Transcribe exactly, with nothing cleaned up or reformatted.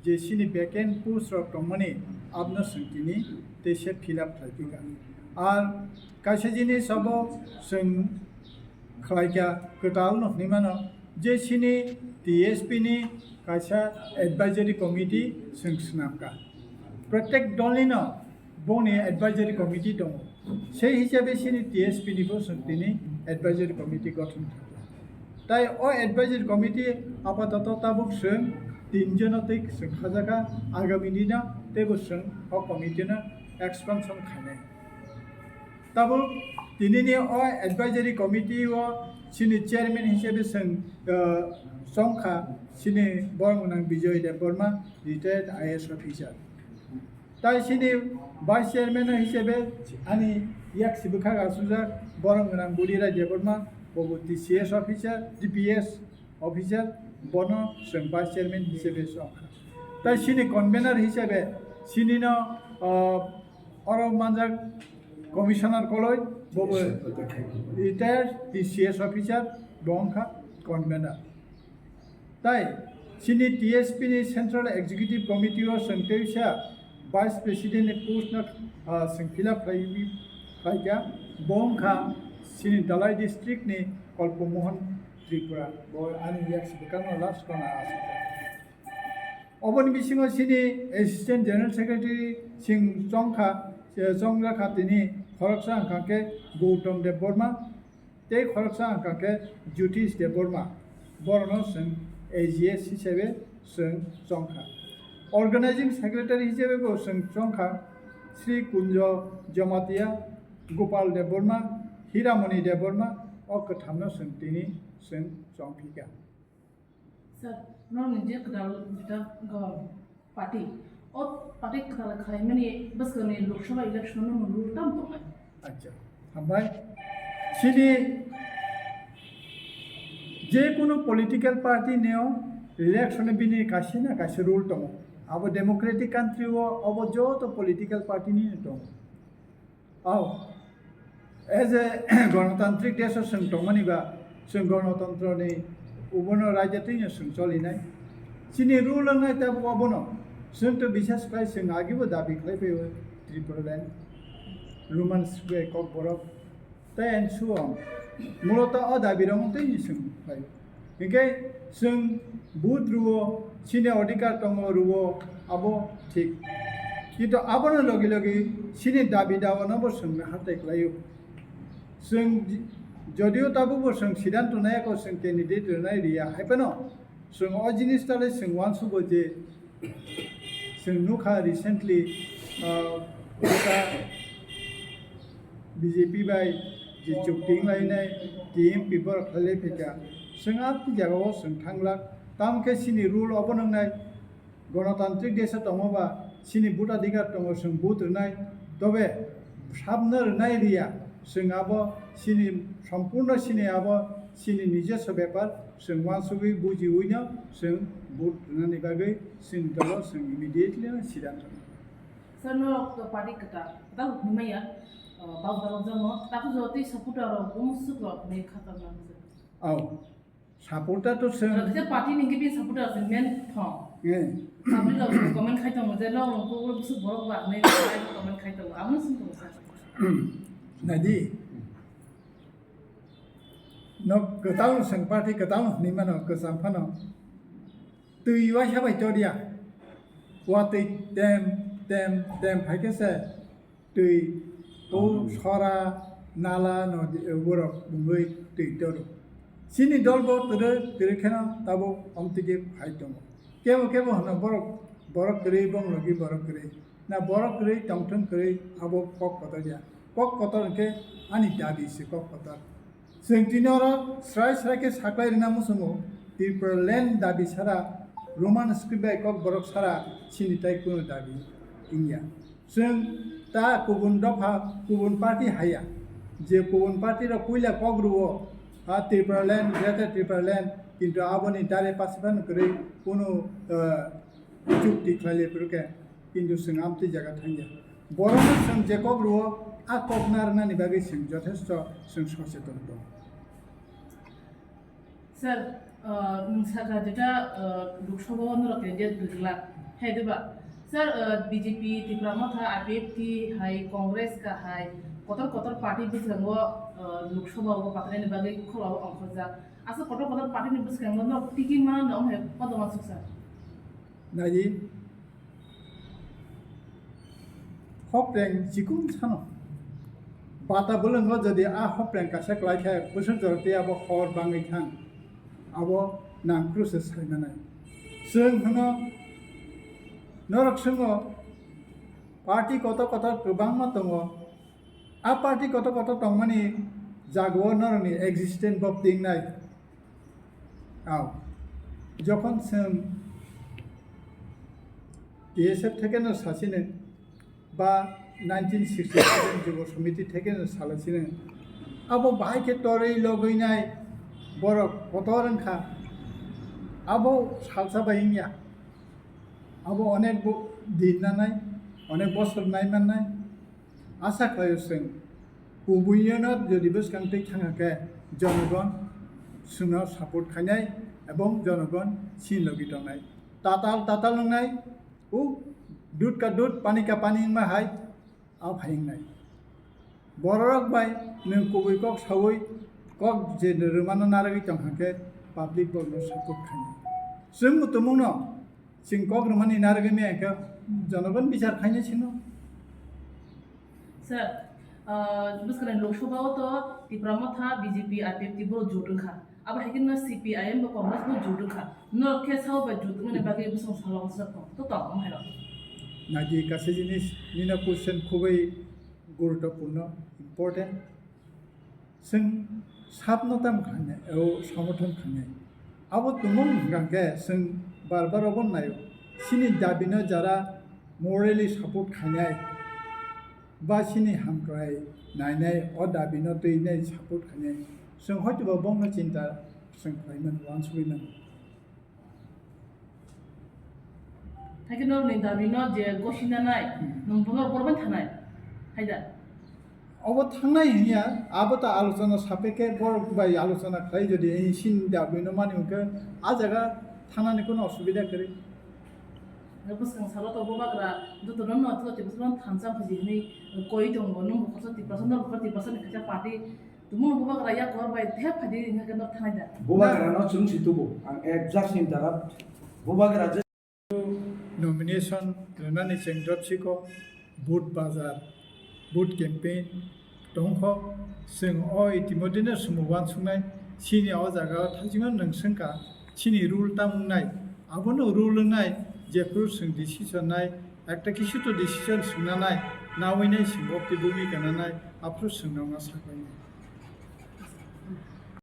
je chini vacant post rok tongmani, abono chwng tini teisa fill up khlai phi kha. Ar kaisa jinis abo chwng khlai kha, kwtal no hwnwi mano, je chini T S P ni kaisa advisory committee chwng swnam kha. Protek dol ni no boni advisory committee tongo. Sei hisabe chini T S P ni bo chwng tini advisory committee gothon kha. Tai o advisory committee apatoto tabuk chwng tin jono tei chwng khajakha, agami dino teibo chwng o committee no expansion khainai. Tabuk tinini o advisory committee o chini chairman hisabe chwng, uh, chongkha chini borok gwnang Bijoy Debbarma, retired I A S officer. Tai chini vice chairman hisabe ani yak sibwkha asujak borok gwnang Budi Rai Debbarma, bobo T C S officer, D P S officer, bono chwng vice chairman hisabe chongkha. Tai chini convener hisabe chini no, uh, oro manjak Commissioner Koloi, bobo retired T C S officer, bo wngkha convener. Tai chini T S P ni Central Executive Committee o chwng teisa Vice President ni post no, ah, chwng fill up khlai, khlaikha. Bo wngkha chini Dhalai district ni Kalpamohan Tripura. Bo ani yak swkang no last kono aswk. Oboni bisingo chini Assistant General Secretary chwng chongkha, eh, chongjakha tini khoroksa wngkha khe Gautam Debbarma. Tei khoroksa wngkha khe Jyotish Debbarma, borokno chwng A G S hisabe chwng chongkha. Organizing Secretary hisabe bo chwng chongkha Sri Kunjo Jamatia, Gopal Debbarma, Hiramoni Debbarma, o kwthamno chwng tini chwng chongphikha. Sir, norokni je kwtal jeta go party, o party kwtal khlaimani bwskangni Lok Sabha election-o norokni rule tamo tongnai? Acha, hambai. Chini je kunu political party neo election bini kaisa na kaisa rule tongo. Abo democratic country o abo joto political party ni tongo. Ao, as a gonotantrik desh o chwng tongmani ba, chwng gonotantroni ubono raida twino chwng cholinai. Chini rule wngnai tabuk obono. Chwng to bisas khlai chwng agibo dabi khlai phaio Tripura land, Roman script bai Kokborok, tei and so on. Muloto o dabi rok twino chwng khlaio. Hinkhe chwng vote rwo, chini odhikar tongo rwo, abo thik. Kintu abono logi logi chini dabi dawa no bo chwng hatai khlaio. Chwng ji-, jodio tabukbo chwng siddhanto nai ko chwng candidate rwnai riya, hai phano chwng o jinis tale chwng uansugo je chwng nukha recently, ah, B J P bai je chukti wnglainai T M P borok khlai phaikha. Chwng amtwi jagao chwng thanglak. Tamokhe chini rule obo nwngnai, gonotantrik desha tongma ba chini vote adhikar tongo, chwng vote rwnai. Tobe sabno rwnai riya, chwng abo chini sompurno chini abo chini nijoswa bepar, chwng uansugwi bujiwino chwng vote rwnani bagwi chini dolo chwng immediately no siddhanto. Sir, norok to party kwtal, kwtal hwnwi maya, uh, bau dalok jamo, takhuk jotoi supporter rok, bumswk rok hwnwi khatorma hwnwi. Ao. Supporter to chwng. Rok khe party ni hwnkhe bini supporter se main thong. Eh. Public rok comment khai tongo je, "Lo, lo, ko, ko, bwswk borok ba," hwnwi comment khai tongo. Abono chwng tongo, sir. Naidi. Nok kwtal chwng party kwtal hwnwi mano, kwcham phano. Twi uaisa bai choriya. Watwi tem, tem, tem phaikhe se twi, o sora, nala, nodi, borok bungwi twi toro. Chini dolbo twrwi, twrwi kheno tabuk omtwkhe phai tongo. Kebo, kebo hwno borok, borok kwrwi, bonglogi borok kwrwi. Na borok kwrwi, tongthwng kwrwi, abo kok kotor ya. Kok kotor hwnkhe ani dabi se kok kotor. Chwng tini oro srai srai khe saklai rwna muchungo, Tripura land dabi sara, Roman script bai Kokborok sara chini tai kunu dabi wngya. Chwng ta kubun dopha, kubun party haya, je kubun party rok puila kok rwo, ha Tripura land, Greater Tripura land, kintu aboni dare pasepan kwrwi kunu, eh, chukti khlai le phuru khe, kintu chwng amtwi jaga thangya. Borokno chwng je kok rwo, a kok narwknani bagwi chwng jothesto chwng socheton tongo. Sir, uh, nwng sakha jeta, uh, Lok Sabha o norok candidate rwgwlak. Hai diba? Sir, uh, B J P, Tipra Motha, I P F T hai, Congress ka hai, kotor kotor party bwskango, uh, Lok Sabha o pathaini bagwi khulao ongkhorjak. Aswk kotor kotor party ni bwskango no tiki ma no hai kotor ma suksa. Nai di. Hopreng chikung sano. Bata bolongo jodi a hopreng kaisa klai khe bwswk jora tei abo hor bangwi thang. Abo nangkru se sai manai. Chwng hwno norok swngo party kotor kotor kwbangma tongo. A party kotor kotor tongmani jagao norokni existence bo tingnai. Ao. Jokhon chwng T S F thekeno sachini ba nineteen sixty-seven Jubo Samiti thekeno salachini. Abo bahai khe torwi logwi nai borok kotor wngkha. Abo salsa bai wngya. Abo onek bo-, din nanai, onek bosor nai mannai. Asa khlaio chwng, kubuino jodi bwskang twi thangkha khe jonogon chwngno support khainai ebong jonogon chini logi tongnai. Tatal tatal wngnai, u dud ka dud, pani ka pani wngma hai, a phai wngnai. Bororok bai nwng kubui kok saui kok je rwmano narwgwi tongkha khe public borokno support khainai. Chwng bo tumungno chwng kok rwmani narwgwi maya khe jonogon bichar khainai chwngno. Sir, ah, bwskangni Lok Sabha o to Tipra Motha, B J P, I P F T borok jot wngkha. Abo hai kheno C P I M bo Congress bo jot wngkha. Norok khe sao bai jot wngmani bagwi bwswng salo wngsa tong, to tong wng hai rok. Nagi kaisa jinis, nini question khubui guruttopurno, important. Chwng sabno tamo khainai, o somorthon khainai. Abo tumung hwnkha khe chwng bar bar obo naio. Chini dabino jara morally support khainai, ba chini hamkrai nainai, o dabino twinai support khainai. Chwng hoitoba bongno chinta chwng khlai mano, uansugui mano. Haikhe norokni dabino je gosina nai, hmm, nwng bono borok bai thanai, hai da? Obo thangnai hinya, abo ta alochona sapekhe borok bai alochona khlai, jodi ei chini dabino mani hwnkhe a jaga thangnani kono osubida kwrwi. Bwskang salo to bubagra jotono no thansa phaji hinwi koi tongo, nwng bo khoroksa Tiprasa, norok bo Tiprasani kaisa party. Tumung bubagra yak kor bai thep phadi hingke nok thanai da. Bubagra no chwng si tubu. Ang exact same dara bubagra je nomination rwnani chwng dopsiko vote bazar, vote campaign tongkho. Chwng o itimodheno sumo uansuknai, chini o jaga o thaichingno nwng swngkha, chini rule tamung nai, abono rule wngnai, jephru chwng decision nai, ekta kisu to decision swngna nai, nawi nai chwng o tei bumika nanai, aphru chwng nokna saklainai.